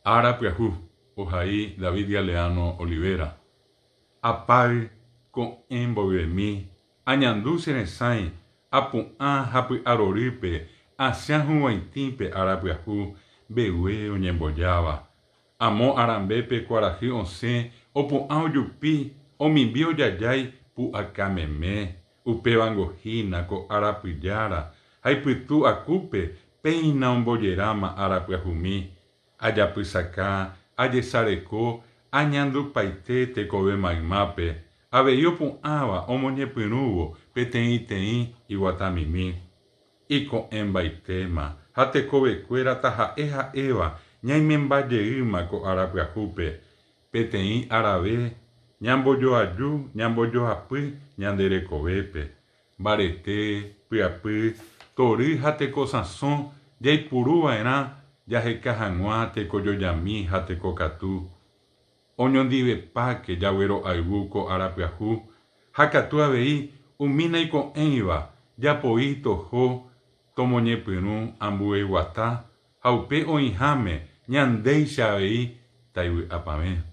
Ára pyahu, ohai David Galeano Olivera. Apáy ko'ẽ mboyvemi, añandu che resãi, apu'ã ha py'arorýpe asẽ huguãitĩ pe ára pyahu mbegue oñembojáva. Amo arambépe kuarahy osẽ opu'ã ojupi, omimbi ojajái pu'aka meme, upévango hína ko ára pyjára ha ipytu akúpe péina ombojeráma ára pyahumi. Ajapysaka, ajesareko, añandupaite tekove maymápe, avei opu'ãva omoñepyrũvo peteĩteĩ iguatamimi. Iko'ẽmbaitéma ha tekovekuéra taha'e ha'éva ñaimemba jeýma ko ára pyahúpe, peteĩ arave ñambojoaju ñambojoapy ñande rekovépe, mbarete, pyapy, tory ha tekosãso jaipuru va'erã jaheka hag̃ua tekojojami ha tekokatu. Oñondivepáke jaguero'ayvu ko ára pyahu, ha katu avei umi naiko'ẽiva japoi toho tomoñepyrũ ambue guata ha upe oĩháme ñandéicha avei taivy'apavẽ.